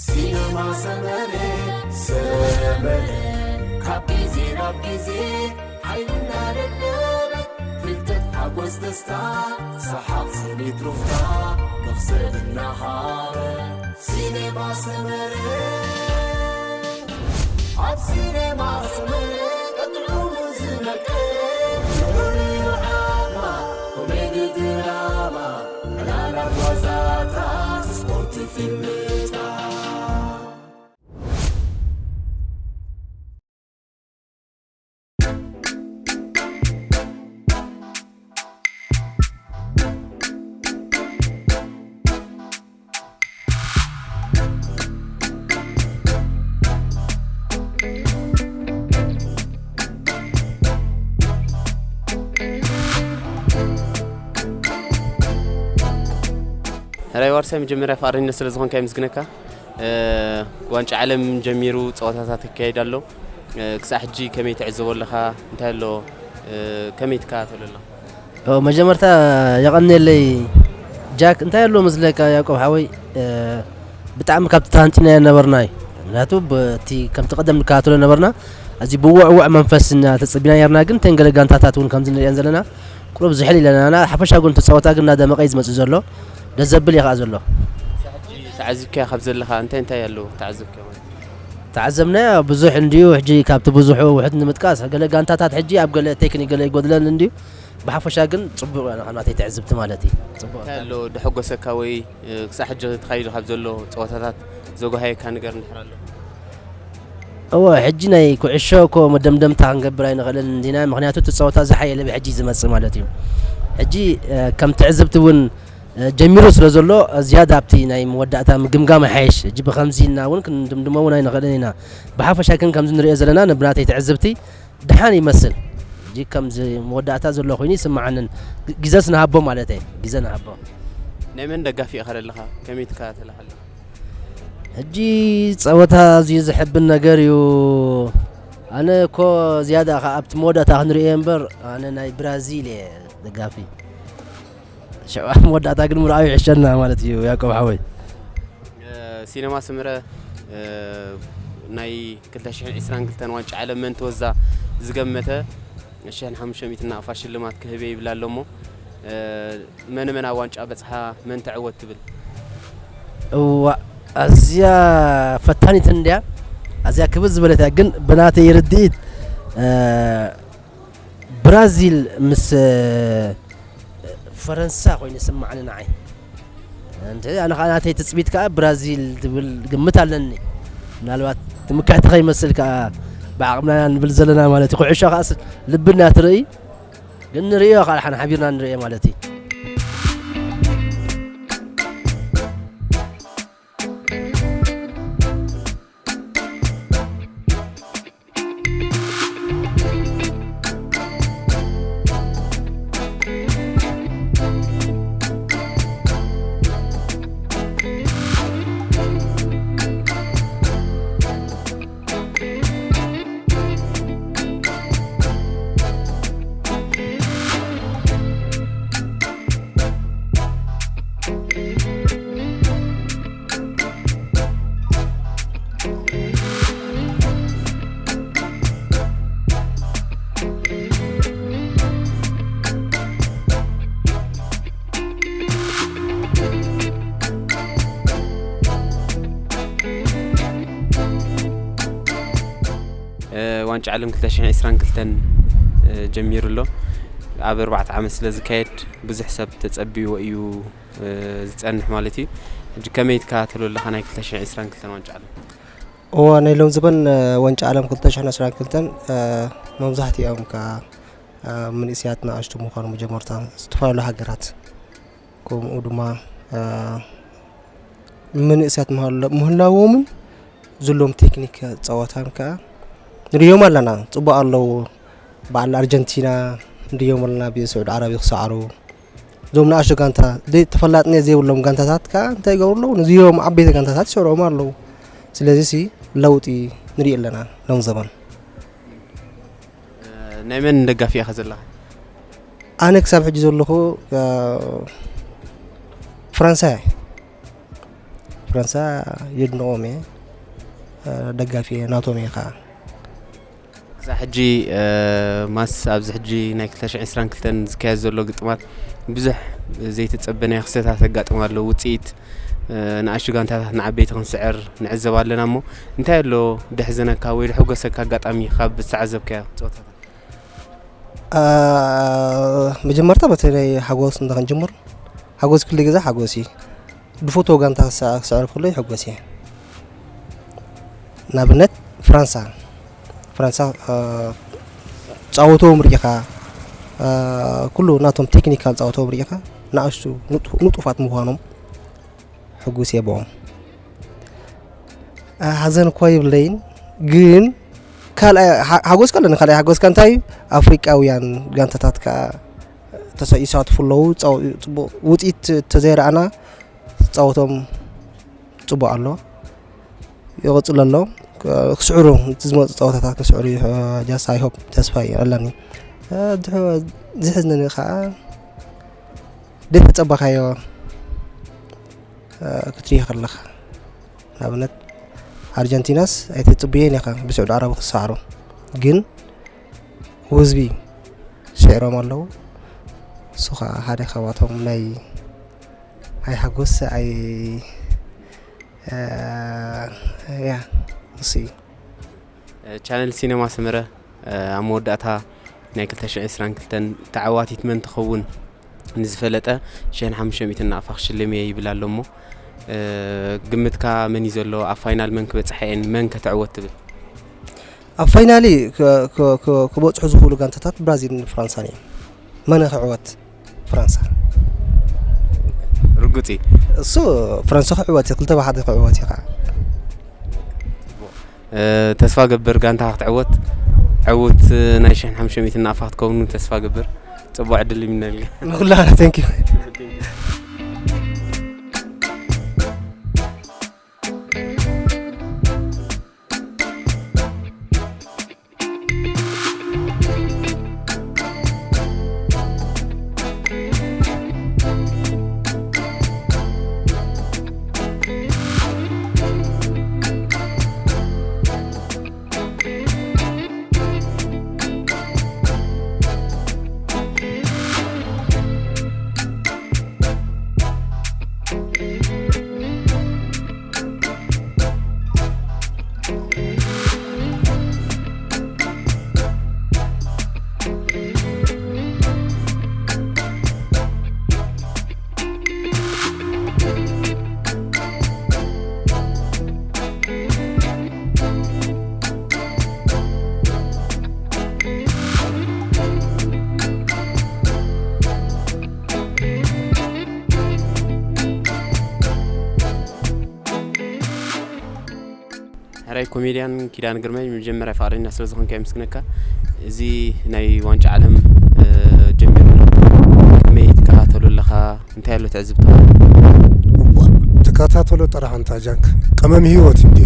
ሲነማ ሰመረ፣ ሰመረ፣ ካብ ግዜ ናብ ግዜ ሓይልና ደለበ፣ ፍልጠት፣ ሓጎስ፣ ደስታ፣ ሰሓቕ፣ ስኒት፣ ሩፍታ፣ መኽሰብ እናሃበ። ሲነማ ሰመረ፣ ኣብ ሲነማ ሰመረ፣ ጥዑሙ ዝመቀ፣ ፍሉይ ዓማ፣ ኮሜዲ፣ ድራማ፣ ዕላላት፣ ዋዛታት፣ ስፖርት፣ ፊልምታት። ሕራይ ዋርሳይ፣ መጀመርያ ፍቓደኛ ስለ ዝኾንካ የመስግነካ። እ፣ ዋንጫ ዓለም ጀሚሩ፣ ጸወታታት ይካየድ ኣሎ። እ፣ ክሳዕ ሕጂ ከመይ ትዕዘቦ ኣለኻ? እንታይ ኣሎ? እ፣ ከመይ ትከታተሎ ኣለኻ? ኦ፣ መጀመርታ የቐንየለይ ጃክ። እንታይ ኣሎ መስለካ ያዕቆብ ሓወይ፣ እ፣ ብጣዕሚ ካብቲ ተሃንጢናዮ ነበርና እዩ። ምክንያቱ በቲ ከምቲ ቀደም ንከታተሎ ነበርና፣ እዚ ብውዕውዕ መንፈስ ኢና ተጸቢና ነርና፣ ግን ተን ገለ ጋንታታት እውን ከምዚ ንሪአን ዘለና ቁሩብ ዝሕል ኢለና። ሓፈሻ ግን እቲ ጸወታ ግን እናደመቐ እዩ ዝመጽእ ዘሎ። ደስ ዘብል እዩ ከኣ ዘሎ። ሕጂ ተዓዚብካዮ ካብ ዘለኻ እንታይ እንታይ ኣለዉ ተዓዚብካዮ ማለት እዩ? ተዓዘብናዮ ብዙሕ እንድዩ። ሕጂ ካብቲ ብዙሑ ውሑድ ንምጥቃስ፣ ገለ ጋንታታት ሕጂ ኣብ ገለ ቴክኒክ ገለ ይጎድለን እንድዩ። ብሓፈሻ ግን ጽቡቕ እዩ፣ ናተይ ትዕዝብቲ ማለት እዩ። ጽቡቕ። እንታይ ኣሎ ደሐጎሰካ ወይ፣ እ፣ ክሳዕ ሕጂ ተኻይዱ ካብ ዘሎ ጸወታታት ዘጓሃየካ ነገር እንድሕር ኣሎ? እወ፣ ሕጂ ናይ ኩዕሾ እኮ መደምደምታ ክንገብር ኣይንኽእልን እንዲና፣ ምኽንያቱ እቲ ጸወታ ዝሓየለ ብሕጂ ዝመጽእ ማለት እዩ። ሕጂ፣ እ፣ ከም ትዕዝብቲ እውን፣ እ፣ ጀሚሩ ስለ ዘሎ፣ እ፣ ዝያዳ ኣብቲ ናይ መወዳእታ ምግምጋም ይሓይሽ። ሕጂ ብኸምዚ ኢልና እውን ክንድምድሞ እውን ኣይንኽእልን ኢና። ብሓፈሻ ግን ከምዚ ንሪኦ ዘለና፣ ንብናተይ ትዕዝብቲ ደሓን ይመስል። ሕጂ ከምዚ መወዳእታ ዘሎ ኮይኑ ይስምዓንን፣ ግ-፣ ግዘስ ንሃቦ ማለት እየ፣ ግዘ ንሃቦ። ናይ መን ደጋፊ ኢኻ ዘለኻ? ከመይ ትከታተል ኣለኻ? ሕጂ ጸወታ ኣዝዩ ዘሕብን ነገር እዩ። ኣነ እኮ ዝያዳ ከኣ ኣብቲ መወዳእታ ክንርእዮ እምበር፣ ኣነ ናይ ብራዚል እየ ደጋፊ። ሸውዓተ መወዳእታ ግን ምርኣዩ ይሕሸና ማለት እዩ፣ ያዕቆብ ሓወይ። እ፣ ሲነማ ሰመረ፣ እ፣ ናይ ክልተ ሽሕን ዕስራን ክልተን ዋንጫ ዓለም መን ተወዛ ዝገመተ ሽሕን ሓሙሽተ ሚእትን ናቕፋ ሽልማት ክህብ እየ ይብል ኣሎ እሞ፣ እ፣ መን መን ኣብ ዋንጫ በጽሓ፣ መን ተዕወት ትብል? እዋ፣ ኣዝያ ፈታኒት እንድያ፣ ኣዝያ ክብድ ዝበለት እያ። ግን ብናተይ ርድኢት፣ እ፣ ብራዚል ምስ፣ እ፣ ፈረንሳ ኮይኑ ይስምዓኒ ንዓይ። እንተ ኣነ ኸኣ ናተይ ትጽቢት ከኣ ብራዚል ትብል ግምት ኣለኒ። ምናልባት ትምክሕቲ ከይመስል ከኣ ብዓቕምና ኢና ንብል ዘለና ማለት እዩ። ኩዕሾ ከኣስ ልብና ትርኢ፣ ግን ንርእዮ ከኣ ሓን ሓቢርና ንርእዮ ማለት እዩ። እ፣ ዋንጫ ዓለም ክልተ ሽሕን ዕስራን ክልተን፣ እ፣ ጀሚሩ ኣሎ። ኣብ ኣርባዕተ ዓመት ስለ ዝካየድ ብዙሕ ሰብ ተጸብይዎ እዩ፣ እ፣ ዝጸንሕ ማለት እዩ። ሕጂ ከመይ ትከታተሎ ኣለኻ ናይ ክልተ ሽሕን ዕስራን ክልተን ዋንጫ ዓለም? እዋ፣ ናይ ሎም ዘበን፣ እ፣ ዋንጫ ዓለም ክልተ ሽሕን ዕስራን ክልተን፣ እ፣ መብዛሕትኦም ከኣ፣ እ፣ መንእሰያት ንኣሽቱ ምዃኑ መጀመርታ ዝተፈላለዩ ሃገራት፣ ከምኡ ድማ፣ እ፣ መንእሰያት ምሃሎ-፣ ምህላዎምን ዘሎም ቴክኒክ ጸወታን ከኣ ንርእዮም ኣለና። ጽቡቕ ኣለዉ። በዓል ኣርጀንቲና ንርእዮም ኣለና፣ ብስዑዲ ዓረብ ክሰዓሩ። እዞም ንኣሽቱ ጋንታ፣ ደይ-፣ ተፈላጥነት ዘይብሎም ጋንታታት ከኣ እንታይ ይገብሩ ኣለዉ? ንዚኦም ዓበይቲ ጋንታታት ይሰርዖም ኣለዉ። ስለዚሲ ለውጢ ንርኢ ኣለና ሎም ዘበን። እ፣ ናይ መን ደጋፊ ኢኻ ዘለኻ? ኣነ ክሳብ ሕጂ ዘለኹ፣ እ፣ ፈረንሳይ እየ። ፈረንሳ የድንቖም እየ፣ ደጋፊ እየ፣ ናቶም እየ ከዓ። ክሳብ ሕጂ ማስ ኣብዚ ሕጂ ናይ ክልተ ሽሕን ዕስራን ክልተን ዝካየድ ዘሎ ግጥማት ብዙሕ ዘይተፀበናዮ ክስተታት ኣጋጥም ኣሎ። ውፅኢት ንኣሽቱ ጋንታታት ንዓበይቲ ክንስዕር ንዕዘብ ኣለና። እሞ እንታይ ኣሎ ደሕዘነካ ወይ ደሐጎሰካ ኣጋጣሚ ካብ ዝተዓዘብካዮ ፀወታታት? መጀመርታ በተለይ ሓጎስ እንተ ክንጅምር፣ ሓጎስ ኩሉ ግዜ ሓጎስ እዩ። ድፈትዎ ጋንታ ክስዕር ከሎ ይሕጎስ እየ። ንኣብነት ፍራንሳ፣ ፍራንሳ ፃወቶም ርኢኻ፣ ኩሉ ናቶም ቴክኒካል ፃወቶም ርኢኻ፣ ንኣሽቱ ንጡፋት ምዃኖም ሕጉስ እየ ብኦም። ሓዘን እኳ የብለይን፣ ግን ካልኣይ ሓጎስካ ኣለኒ። ካልኣይ ሓጎስካ እንታይ እዩ? ኣፍሪቃውያን ጋንታታት ከዓ ይሳትፉ ኣለዉ። ፅቡቅ ውፅኢት ተዘይረኣና ፃወቶም ፅቡቅ ኣሎ፣ ይቕፅል ኣሎ። ክስዕሩ፣ እቲ ዝመፁ ፀወታታት ክስዕሩ just I hope፣ ተስፋ እዩ ኣለኒ። ዝሕዝነኒ ከዓ ደይተፀበኻዮ ክትርኢ ከለኻ፣ ንኣብነት ኣርጀንቲናስ ኣይተፅብየን ኢኻ ብስዑዲ ዓረብ ክሰዓሩ፣ ግን ህዝቢ ስዒሮም ኣለዉ። እሱ ከዓ ሓደ ካብኣቶም ናይ ኣይሓጎስ ኣይ ያ እሱ እዩ። ቻነል ሲነማ ሰመረ ኣብ መወዳእታ ናይ ክልተ ሽሕን ዕስራን ክልተን ተዓዋቲት መን ትኸውን ንዝፈለጠ ሽሕን ሓሙሽተ ሚእትን ናቕፋ ክሽለም እየ ይብል ኣሎ። እሞ ግምትካ መን እዩ ዘሎ? ኣብ ፋይናል መን ክበፅሓ እየን? መን ከ ትዕወት ትብል? ኣብ ፋይናሊ ክበፅሑ ዝኽእሉ ጋንታታት ብራዚልን ፍራንሳን እዮም። መን ክዕወት? ፍራንሳ። ርጉፅ እዩ። እሱ ፍራንሳ ክዕወት እዩ፣ ክልተ ብሓደ ክዕወት እዩ ከዓ። ተስፋ ገብር ጋንታ ክትዕወት። ዕውት ናይ ሽሕን ሓሙሽተ ሚእትን ናቕፋ ክትከውኑ ተስፋ ገብር። ፅቡቅ ዕድል ይምነልካ። ንኩላና። Thank you። ሕራይ ኮሜድያን ኪዳነ ግርማይ፣ መጀመርያ ፍቓደኛ ስለ ዝኾንካ የመስግነካ። እዚ ናይ ዋንጫ ዓለም ጀሚሩ ኣሎ፣ ከመይ ትከታተሎ ኣለኻ? እንታይ ኣሎ ትዕዝብትኻ? ትከታተሎ ጥራሕ ኣንታ ጃክ፣ ቀመም ህይወት እንዲ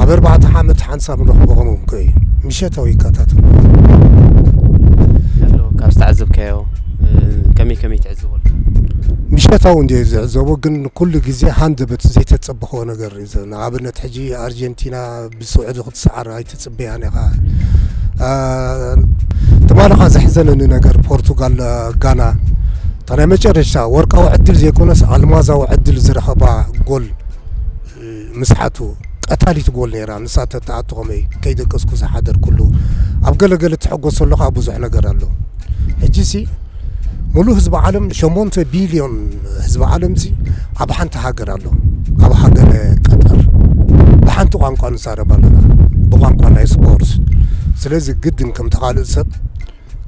ኣብ ኣርባዕተ ዓመት ሓንሳብ ንረኽቦ ቀመም እኮ እዩ። ምሸታዊ ይከታተሎ። ኣሎ ካብ ዝተዓዘብካዮ ከመይ ከመይ ትዕዝቦ ኣለኻ? ምሸታዊ እንዲ ዝዕዘቦ፣ ግን ኩሉ ግዜ ሃንደበት ዘይተጸበኸዎ ነገር እዩ ዘሎ። ንኣብነት ሕጂ ኣርጀንቲና ብስዑዲ ክትሰዓር ኣይትጽበያን ኢኻ። ትማሊ ኸኣ ዘሕዘነኒ ነገር ፖርቱጋል ጋና፣ እታ ናይ መጨረሽታ ወርቃዊ ዕድል ዘይኮነስ ኣልማዛዊ ዕድል ዝረኸባ ጎል ምስሓቱ፣ ቀታሊት ጎል ነይራ። ንሳ ተተኣቱ ከመይ ከይደቀስኩ ዝሓደርኩሉ። ኣብ ገለ ገለ ትሕጎሰሉ ኸኣ ብዙሕ ነገር ኣሎ። ሕጂሲ ሙሉእ ህዝቢ ዓለም፣ ሸሞንተ ቢልዮን ህዝቢ ዓለምሲ ኣብ ሓንቲ ሃገር ኣሎ፣ ኣብ ሃገረ ቀጠር። ብሓንቲ ቋንቋ ንዛረብ ኣለና፣ ብቋንቋ ናይ ስፖርት። ስለዚ ግድን ከምቲ ካልእ ሰብ፣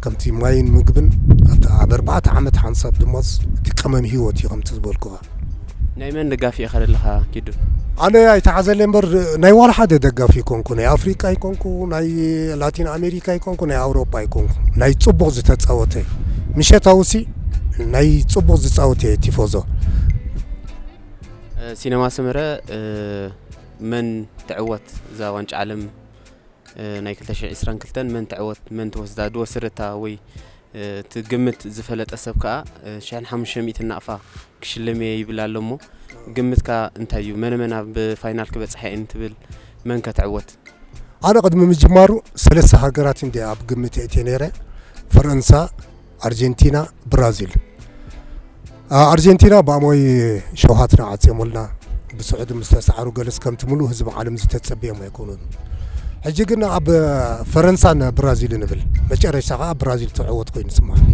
ከምቲ ማይን ምግብን ኣብቲ ኣብ ኣርባዕተ ዓመት ሓንሳብ ድማስ እቲ ቀመም ህይወት እዩ ከምቲ ዝበልኩኻ። ናይ መን ደጋፊ ኢኻ ዘለኻ ኪዱ? ኣነ ኣይተዓዘለ እምበር ናይ ዋላ ሓደ ደጋፊ ኣይኮንኩ፣ ናይ ኣፍሪቃ ኣይኮንኩ፣ ናይ ላቲን ኣሜሪካ ኣይኮንኩ፣ ናይ ኣውሮጳ ኣይኮንኩ። ናይ ጽቡቕ ዝተጻወተ ምሸታውሲ ናይ ጽቡቕ ዝጻወተ እየ ቲፎዞ። ሲነማ ሰመረ፣ መን ትዕወት እዛ ዋንጫ ዓለም ናይ ክልተ ሽሕን ዕስራን ክልተን? መን ትዕወት? መን ትወስዳ? ዝወሰደታ ወይ እቲ ግምት ዝፈለጠ ሰብ ከኣ ሽሕን ሓሙሽተ ሚእትን ናቕፋ ክሽለም እየ ይብል ኣሎ። እሞ ግምትካ እንታይ እዩ? መነ መን ኣብ ፋይናል ክበጽሓ እየን ትብል? መን ከትዕወት? ኣነ ቅድሚ ምጅማሩ ሰለስተ ሃገራት እንዲ ኣብ ግምት እትየ ነይረ፣ ፈረንሳ፣ ኣርጀንቲና፣ ብራዚል። ኣርጀንቲና ብኣሞይ ሸውሃትና ዓፅዮምልና፣ ብስዑዲ ምስ ተሰዓሩ ገለስ ከምቲ ሙሉእ ህዝቢ ዓለም ዝተፀበዮም ኣይኮኑን። ሕጂ ግን ኣብ ፈረንሳን ብራዚልን ንብል፣ መጨረሻ ከዓ ብራዚል ትዕወት ኮይኑ ይስማዓኒ።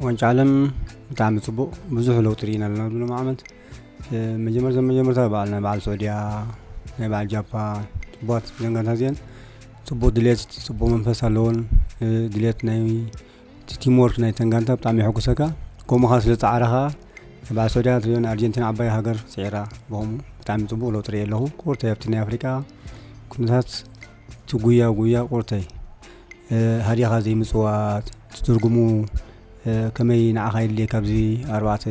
ዋንጫ ዓለም ብጣዕሚ ጽቡቕ፣ ብዙሕ ለውጢ ርኢና ኣለና ኣብዚ ሎም ዓመት። መጀመርታ መጀመርታ በዓል ናይ በዓል ስዑድያ፣ ናይ በዓል ጃፓን፣ ጽቡቓት ዘንጋታት እዚአን ጽቡቕ ድሌት፣ ጽቡቕ መንፈስ ኣለዎን። ድሌት ናይ ቲም ወርክ ናይ ተንጋንታ ብጣዕሚ የሐጉሰካ። ከምኡ ኸዓ ስለ ጻዕርኻ፣ በዓል ስዑድያ ትሪኦ፣ ኣርጀንቲና ዓባይ ሃገር ጽዒራ፣ ብኸምኡ ብጣዕሚ ጽቡቕ ለውጢ ርእየ ኣለኹ። ቁርተይ ኣብቲ ናይ ኣፍሪቃ ኩነታት እቲ ጉያ ጉያ ቁርተይ፣ ሃዲኻ ዘይምጽዋት ትትርጉሙ፣ ከመይ ንዓኻ የድልየ ካብዚ ኣርባዕተ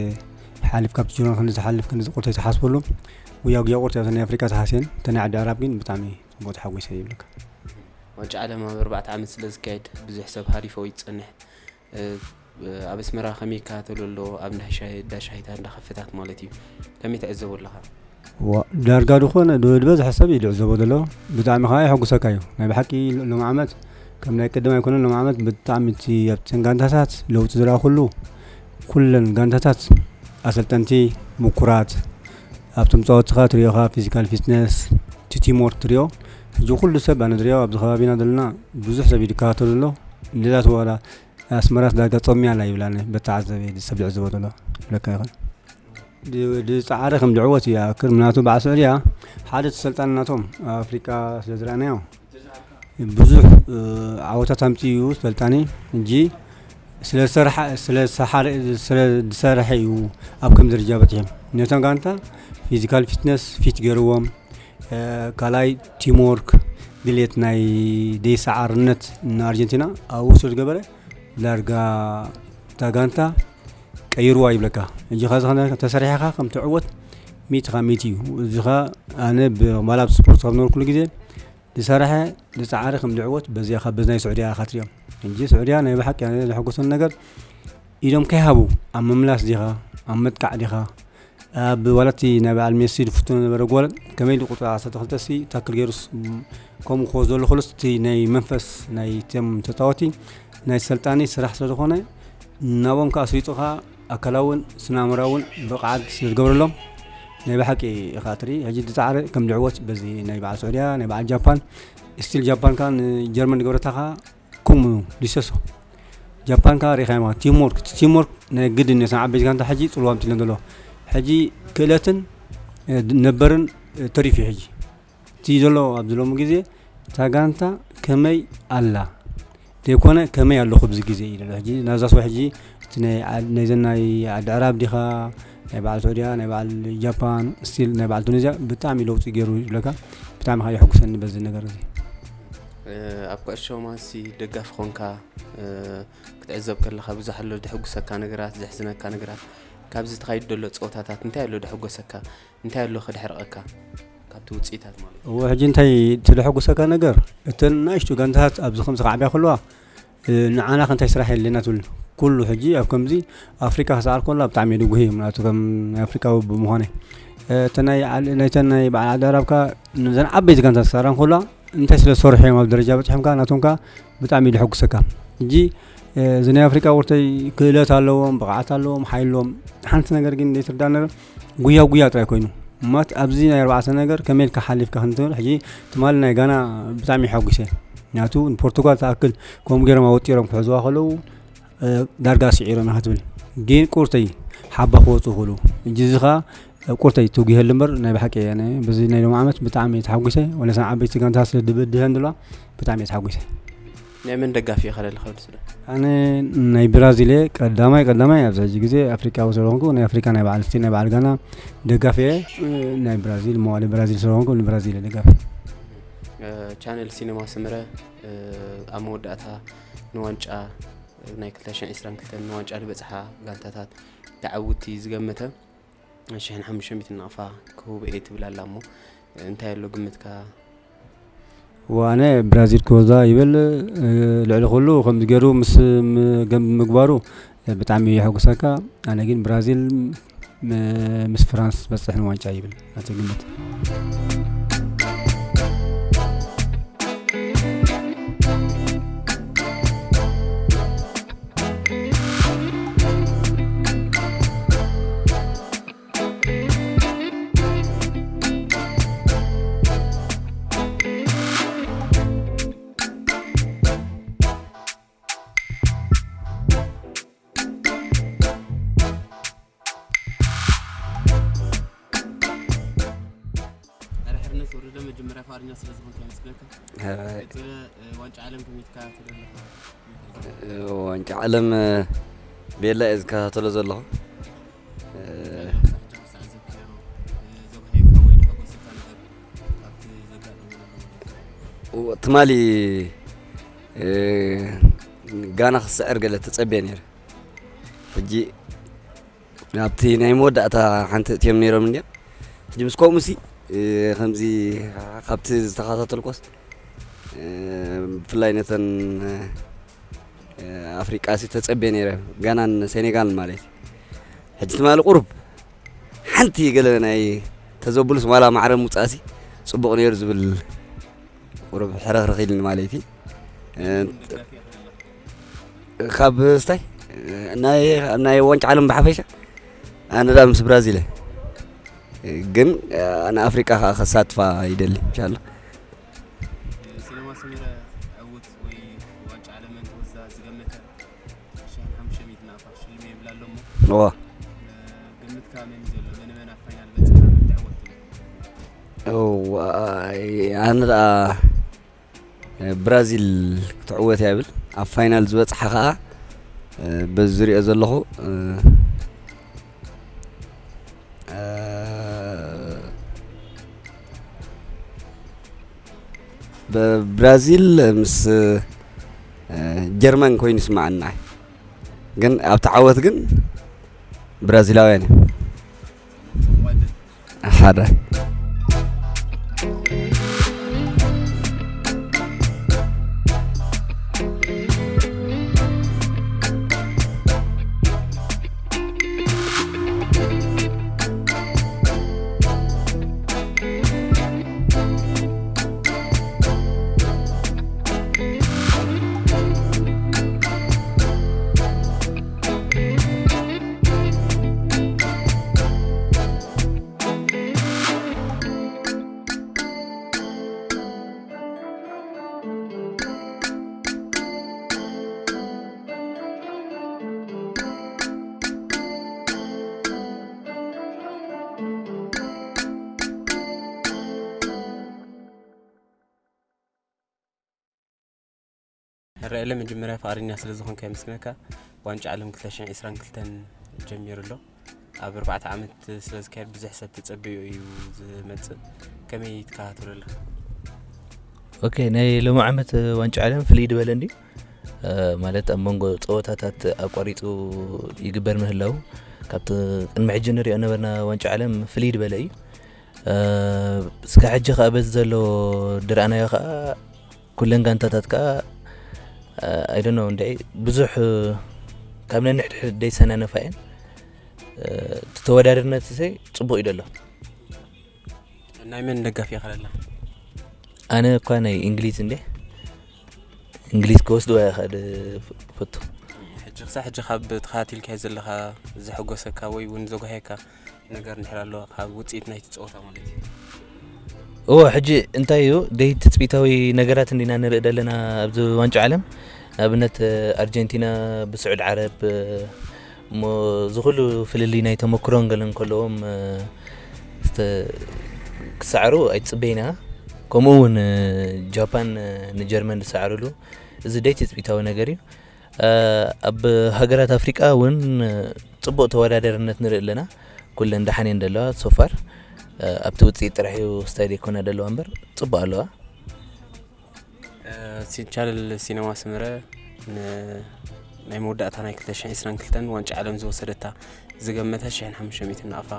ሓሊፍ ካብቲ ጆርዳን ክንዲ ዝሓልፍ ክንዲ ቁርተይ ትሓስበሉ። ጉያ ጉያ ቁርተይ ኣብቲ ናይ ኣፍሪቃ ተሃስየን፣ እተን ናይ ዓዲ ኣዕራብ ግን ብጣዕሚ ጽቡቕ ተሓጒሰ ይብለካ። ዋንጫ ዓለም ኣብ ኣርባዕተ ዓመት ስለ ዝካየድ ብዙሕ ሰብ ሃሪፎ ይጸንሕ። ኣብ ኣስመራ ከመይ ይከታተሎ ኣሎ? ኣብ እንዳ ሻሂ፣ እንዳ ሻሂታት፣ እንዳ ካፈታት ማለት እዩ። ከመይ ትዕዘቦ ኣለኻ? ዋ፣ ዳርጋ ዝኾነ ዶ ዝበዝሐ ሰብ እዩ ዝዕዘቦ ዘሎ። ብጣዕሚ ከኣ የሐጉሰካ እዩ። ናይ ብሓቂ ሎ-፣ ሎም ዓመት ከም ናይ ቅድም ኣይኮነን። ሎም ዓመት ብጣዕሚ እቲ ኣብተን ጋንታታት ለውጢ ዝረኣኹሉ፣ ኩለን ጋንታታት ኣሰልጠንቲ ምኩራት፣ ኣብቶም ጸወትኻ ትሪኦኻ ፊዚካል ፊትነስ፣ እቲ ቲም ወርክ ትሪኦ። ሕጂ ኩሉ ሰብ ኣነ ዝሪኦ ኣብዚ ከባቢና ዘለና ብዙሕ ሰብ እዩ ዝከታተሎ ኣሎ። ነዛ ተዋላ ኣስመራስ ዳርጋ ጾምያ ኣላ ይብላኒ፣ በተዓዘበ ሰብ ዝዕዘቦ ዘሎ ይብለካ ይኽእል። ድ-፣ ድጻዕረ ከም ድዕወት ይኣክል፣ ምክንያቱ በዓል ስዑድያ ሓደ ተሰልጣኒ ናቶም ኣብ ኣፍሪቃ ስለ ዝረኣናዮ ብዙሕ፣ እ፣ ዓወታት ኣምጺኡ ሰልጣኒ እንጂ ስለ ዝሰርሐ፣ ስለ ዝሰሓረ፣ ስለ ዝሰርሐ እዩ ኣብ ከም ደረጃ በጺሖም። ነቶም ጋንታ ፊዚካል ፊትነስ ፊት ገይርዎም፣ እ፣ ካልኣይ ቲም ወርክ፣ ድሌት ናይ ደይሰዓርነት ንኣርጀንቲና ኣብኡ ስለ ዝገበረ ዳርጋ እታ ጋንታ ቀይርዋ ይብለካ። ሕጂ ኸዚ ኸነ-፣ ተሰሪሕኻ ከም ትዕወት ሚእቲ ካብ ሚእቲ እዩ። እዚ ኸ ኣነ ብ-፣ ባላ ኣብ ስፖርት ካብ ነበርኩሉ ግዜ ዝሰረሐ ዝጸዓረ ከም ዝዕወት በዚኣ ካብ በዚ ናይ ስዑድያ ኢኻ ትሪኦም። ሕጂ ስዑድያ ናይ ብሓቂ ኣነ ዘሐጎሰኒ ነገር ኢዶም ከይሃቡ ኣብ ምምላስ ዲኻ፣ ኣብ ምጥቃዕ ዲኻ፣ ኣብ ዋላ እቲ ናይ በዓል ሜሲ ዝፍትኖ ነበረ ጎል ከመይ ኢሉ ቁጽሪ ዓሰርተ ክልተ ሲ ታክል ገይሩስ፣ ም-፣ ከምኡ ክወስዶ ኣሎ ከሎስ እቲ ናይ መንፈስ ናይ ቶም ተጻወቲ ናይ ሰልጣኒ ስራሕ ስለ ዝኾነ ናብኦም ከኣ ኣስሪጹኻ ኣካላውን ስነ ኣእምራውን ብቕዓት ስለ ዝገብረሎም ናይ ብሓቂ ኢኻ ትርኢ። ሕጂ እቲ ጻዕሪ ከም ዝዕወት በዚ ናይ በዓል ስዑድያ፣ ናይ በዓል ጃፓን፣ ስቲል ጃፓን ከኣ ንጀርመን ዝገበረታ ከኣ ከምኡ ዲሰሶ። ጃፓን ከኣ ሪኢኻ ኢኻ ቲም ወርክ፣ እቲ ቲም ወርክ ናይ ግድን እዩ። ነተን ዓበይቲ ጋንታ ሕጂ ጽልዋ ኣምጺእለን ዘሎ። ሕጂ ክእለትን፣ እ፣ ነበርን፣ እ፣ ተሪፉ እዩ ሕጂ። እቲ ዘሎ ኣብዚ ሎሚ ግዜ እታ ጋንታ ከመይ ኣላ ዘይኮነ ከመይ ኣለኹ ኣብዚ ግዜ እዩ ዘሎ። ሕጂ ናብዛ ስዋ ሕጂ እቲ ናይ ዓ-፣ ናይዘን ናይ ዓዲ ዕራብ ዲኻ፣ ናይ በዓል ስዑድያ፣ ናይ በዓል ጃፓን፣ ስቲል ናይ በዓል ቱኒዝያ ብጣዕሚ ለውጢ ገይሩ ይብለካ። ብጣዕሚ ከኣ የሐጉሰኒ በዚ ነገር እዚ። እ፣ ኣብ ኩዕሾ ማንሲ ደጋፊ ኾንካ፣ እ፣ ክትዕዘብ ከለኻ ብዙሕ ኣሎ ደሕጉሰካ ነገራት፣ ዘሕዝነካ ነገራት። ካብዚ ተኻይዱ ዘሎ ጸወታታት እንታይ ኣሎ ደሕጎሰካ? እንታይ ኣሎ ከድሕርቐካ? ካብቲ ውጽኢታት ማለት እዩ። እወ፣ ሕጂ እንታይ እቲ ደሕጉሰካ ነገር? እተን ንኣሽቱ ጋንታታት ኣብዚ ከምዚ ክዓብያ ከለዋ፣ እ፣ ንዓና ከ እንታይ ስራሕ የድልየና ትብል? ኩሉ ሕጂ ኣብ ከምዚ ኣፍሪቃ ክሰዓር ከሎ ብጣዕሚ እዩ ድጉህ እዩ። ምክንያቱ ከም ናይ ኣፍሪቃዊ ብምዃነይ፣ እ፣ እተን ናይ ዓል-፣ ናይተን ናይ በዓል ዓዲ ኣዕራብ ከኣ ነዘን ዓበይቲ ጋንታት ክሰዓራ እንከለዋ እንታይ ስለ ዝሰርሑ እዮም ኣብ ደረጃ በፂሖም ከኣ ናቶም ከኣ ብጣዕሚ እዩ ዘሐጉሰካ። ሕጂ እዚ ናይ ኣፍሪቃ ቁርተይ ክእለት ኣለዎም፣ ብቕዓት ኣለዎም፣ ሓይሊ ኣለዎም። ሓንቲ ነገር ግን ዘይትርዳእ ነገር ጉያ ጉያ ጥራይ ኮይኑ፣ ማለት ኣብዚ ናይ ኣርባዕተ ነገር ከመይ ኢልካ ሓሊፍካ ክንትብል። ሕጂ ትማሊ ናይ ጋና ብጣዕሚ ሓጒሰ። ምክንያቱ ንፖርቱጋል ትኣክል ከምኡ ገይሮም ኣወጢሮም ክሕዝዋ ከለዉ ዳርጋ ስዒሮም ኢኻ ትብል። ግን ቁርተይ ሓባ ክወፁ ክእሉ። ሕጂ እዚ ኸዓ ቁርተይ ትጉሄሉ እምበር ናይ ብሓቂ ኣነ በዚ ናይ ሎሚ ዓመት ብጣዕሚ እየ ተሓጒሰ። ወለሰን ዓበይቲ ጋንታ ስለ ድብድሀን ዘለዋ ብጣዕሚ እየ ተሓጒሰ። ናይ መን ደጋፊ ኢኻ ደለኻ ወዲ ሱዳን? ኣነ ናይ ብራዚል እየ። ቀዳማይ ቀዳማይ ኣብዚ ሕጂ ግዜ ኣፍሪቃዊ ስለኾንኩ ናይ ኣፍሪቃ ናይ በዓል ስቲ ናይ በዓል ጋና ደጋፊ እየ። ናይ ብራዚል መዋሊ ብራዚል ስለኾንኩ ንብራዚል እየ ደጋፊ። ቻነል ሲነማ ስምረ ኣብ መወዳእታ ንዋንጫ ናይ ክልተ ሽሕን ዕስራን ክልተን ንዋንጫ ዝበፅሓ ጋንታታት ተዓውቲ ዝገመተ ሽሕን ሓሙሽተ ሚእትን ናቕፋ ክህቡ እየ ትብል ኣላ እሞ እንታይ ኣሎ ግምትካ? ዋነ ብራዚል ክወዛ ይብል። ልዕሊ ኩሉ ከምዚ ገይሩ ምስ ገም ምግባሩ ብጣዕሚ የሐጉሰካ። ኣነ ግን ብራዚል ምስ ፍራንስ በፅሕ ንዋንጫ ይብል ናተይ ግምት። ሕርነት ወረደ መጀመርያ ፍቓደኛ ስለ ዝኾንካ የመስግነካ። ቀጽለ ዋንጫ ዓለም ከመይ ትከታተሎ ኣለኻ? ዋንጫ ዓለም ቤላ እየ ዝከታተሎ ዘለኹ። ትማሊ ጋና ክስዕር ገለ ተጸብየ ነይረ። ሕጂ ኣብቲ ናይ መወዳእታ ሓንቲ እትዮም ነይሮም እንድያ። ሕጂ ምስ ከምኡ ሲ ከምዚ ካብቲ ዝተኸታተልኮስ ብፍላይ ነተን ኣፍሪቃ ሲ ተጸብየ ነይረ፣ ጋናን ሴኔጋልን ማለት እዩ። ሕጂ ትማሊ ቁሩብ ሓንቲ ገለ ናይ ተዘብሉስ ዋላ ማዕረ ምውጻእሲ ጽቡቕ ነይሩ ዝብል ቁሩብ ሕርኽርኽ ኢልኒ ማለት እዩ። ካብ ስታይ ናይ ናይ ዋንጫ ዓለም ብሓፈሻ ኣነ ዳ ምስ ብራዚል እየ። ግን ንኣፍሪቃ ከዓ ከሳትፋ ይደሊ እንሻላ። ሲነማ ሰመረ ዕውት ወይ ዋንጫ ዓለምን ወዛ ዝገመተ ሽሕን ሓሙሽተ ሚእትን ኣፋር ሽልሚ የብላ ኣሎ እሞ እዋ ግምትካ መን እዩ ዘሎ? መን መን ኣብ ፋይናል በፅሓ? መን ትዕወት ትብል? እዋ ኣነ ደኣ ብራዚል ክትዕወት እያ ይብል። ኣብ ፋይናል ዝበፅሓ ከዓ በዚ ዝሪኦ ዘለኹ ብራዚል ምስ ጀርመን ኮይኑ ይስማዓኒ ንዓይ። ግን ኣብቲ ዓወት ግን ብራዚላውያን እዮም። ሓደ ሕራኤለ መጀመርያ ፍቓደኛ ስለ ዝኾንካ የመስግነካ። ዋንጫ ዓለም ክልተ ሽሕን ዕስራን ክልተን ጀሚሩ ኣሎ። ኣብ ኣርባዕተ ዓመት ስለ ዝካየድ ብዙሕ ሰብ ተጸበዮ እዩ ዝመጽእ። ከመይ ትከታተሎ ኣለኻ? ኦኬ፣ ናይ ሎሚ ዓመት ዋንጫ ዓለም ፍልይ ዝበለ እንድዩ። ማለት ኣብ መንጎ ጸወታታት ኣቋሪጹ ይግበር ምህላው ካብቲ ቅድሚ ሕጂ ንሪኦ ነበርና ዋንጫ ዓለም ፍልይ ዝበለ እዩ። እስከ ሕጂ ከኣ በዚ ዘሎ ድረኣናዮ ከኣ ኩለን ጋንታታት ከኣ ኣይደኖ እንደ ብዙሕ ካብ ነንሕድሕድ ደይሰናነፋ እየን። እቲ ተወዳደርነት ሰይ ጽቡቕ እዩ ደሎ። ናይ መን ደጋፊ ኢኻ ደለኻ? ኣነ እኳ ናይ እንግሊዝ እንዴ፣ እንግሊዝ ክወስድዋ እየ ኻድ ፈቱ። ሕጂ ክሳብ ሕጂ ካብ ተኸታቲልካዮ ዘለኻ ዘሐጎሰካ ወይ እውን ዘጓህየካ ነገር እንድሕር ኣሎ ካብ ውፅኢት ናይቲ ፀወታ ማለት እዩ? እዎ፣ ሕጂ እንታይ እዩ ደይ ትፅቢታዊ ነገራት እንዲና ንርኢ ዘለና ኣብዚ ዋንጫ ዓለም። ንኣብነት ኣርጀንቲና ብስዑድ ዓረብ እሞ ዝኩሉ ፍልልይ ናይ ተመክሮን ገለን ከለዎም ክሰዕሩ ኣይትፅበይና። ከምኡ እውን ጃፓን ንጀርመን ዝሰዕሩሉ፣ እዚ ደይ ትፅቢታዊ ነገር እዩ። ኣብ ሃገራት ኣፍሪቃ እውን ፅቡቅ ተወዳደርነት ንርኢ ኣለና። ኩለን ደሓን እየን ዘለዋ ሶፋር። ኣብቲ ውፅኢት ጥራሕ እዩ ስታይል ይኮና ዘለዋ እምበር ፅቡቅ ኣለዋ። ቻነል ሲነማ ስምረ ናይ መወዳእታ ናይ ክልተ ሽሕን ዕስራን ክልተን ዋንጫ ዓለም ዝወሰደታ ዝገመተ ሽሕን ሓሙሽተ ሚእትን ናቕፋ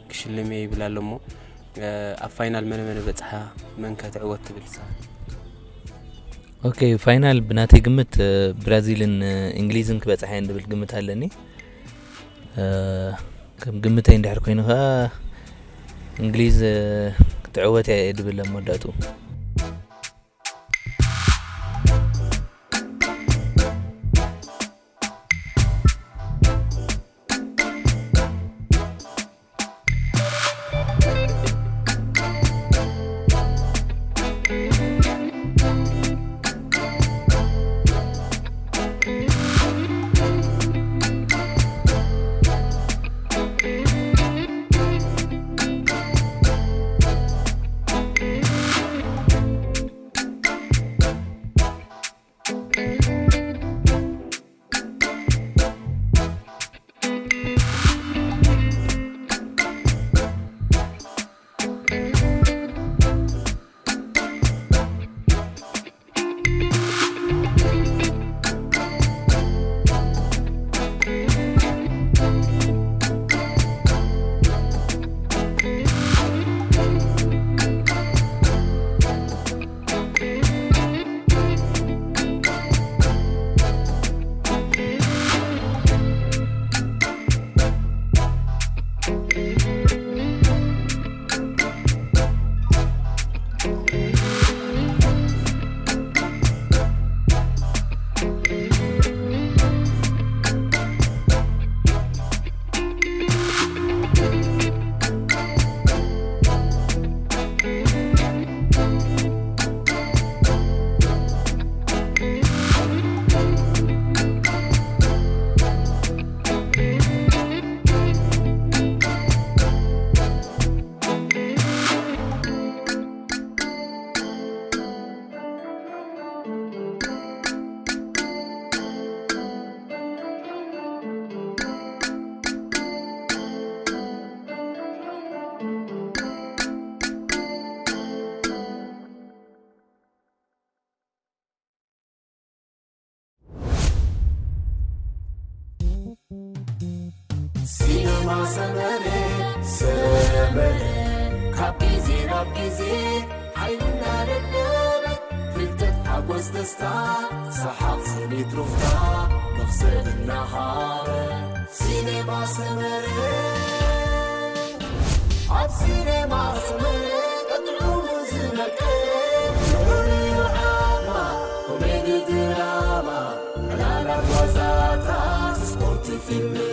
ክሽልም እየ ይብል ኣሎ እሞ ኣብ ፋይናል መነ መነ በፅሓ መን ከትዕወት ትብል ሳ? ኦኬ፣ ፋይናል ብናተይ ግምት ብራዚልን እንግሊዝን ክበፅሓ እየን ዝብል ግምት ኣለኒ። ከም ግምተይ እንድሕር ኮይኑ ከዓ እንግሊዝ ክትዕወት እያ እየ ዝብል ኣብ መወዳእትኡ። ሲነማ ሰመረ ሰመረ ካብ ግዜ ናብ ግዜ ሓይልና ደደበ ፍልጠት ሓጎስ ደስታ ሰሓቕ ስኒት ሩፍታ መኽሰብ እናሃረ ሲነማ ሰመረ ኣብ ሲነማ ሰመረ ቀጥዑ ዝመቀረ ፍሉይ ዓማ ኮሜዲ ድራማ ዕላላ ጓዛታት ስፖርት ፊልም